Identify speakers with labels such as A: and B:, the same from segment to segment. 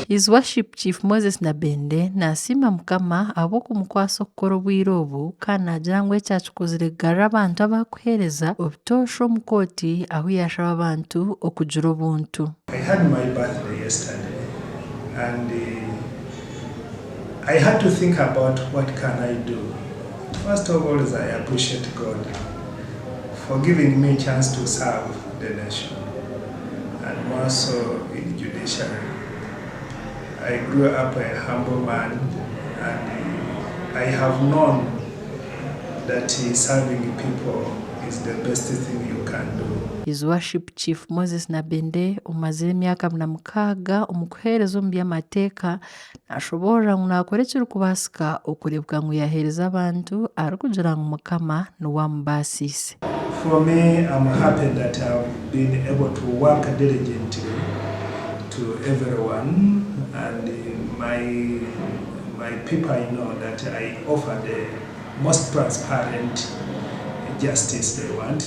A: His Worship Chief Moses Nabende nasiima Mukama ahabw'okumukwasa okukora obwire obu kandi naagira ngu eki akikozire kugarura abantu abu arikuheereza obutoosha omu kooti ahu yaashaba abantu okugira obuntu.
B: I had my birthday yesterday and I had to think about what can I do. First of all is I appreciate God for giving me a chance to serve the nation and more so in judiciary. I grew up a humble man and I have known that serving people is the best thing you can do.
A: His Worship Chief Moses Nabende omazire emyaka 46 omu kuheereza omu by'amateeka nashoboorora ngu naakora ekirikubaasika okureebeka ngu yaaheereza abantu arikugira ngu Mukama niwe amubaasiise.
B: For me, I'm happy that I've been able to work diligently to everyone and my my people I know that I offer the most transparent justice they want,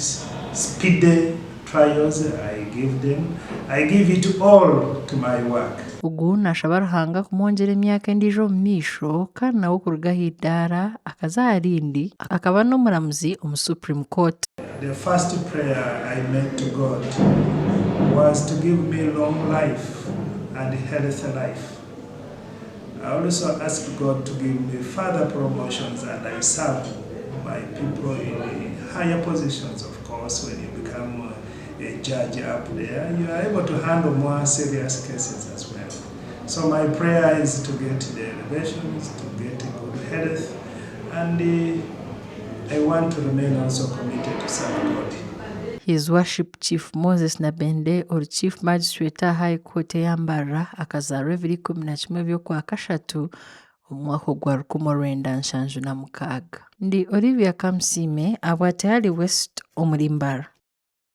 B: speedy trials I give them, I give it all to my work.
A: Ogu nashaba Ruhanga kumwongyera emyaka endiijo omu maisho kandi nawe okuruga aha idaara akaza aha rindi akaba n'omuramuzi omu Supreme Court.
B: The first prayer I made to God was to give me long life and healthy life. I also asked God to give me further promotions and I serve my people in higher positions. Of course, when you become a judge up there, you are able to handle more serious cases as well. So my prayer is to get the elevations, to get good health, and I want to remain also committed to serve God.
A: His Worship Chief Moses Nabende ori Chief Magistrate aha High Court eya Mbarara akazaarwa ebiro 11 by'Okwakashatu omu mwaka ogwa 1976. Ndi Olivia Kamusiime abwate ahari West omuri Mbarara.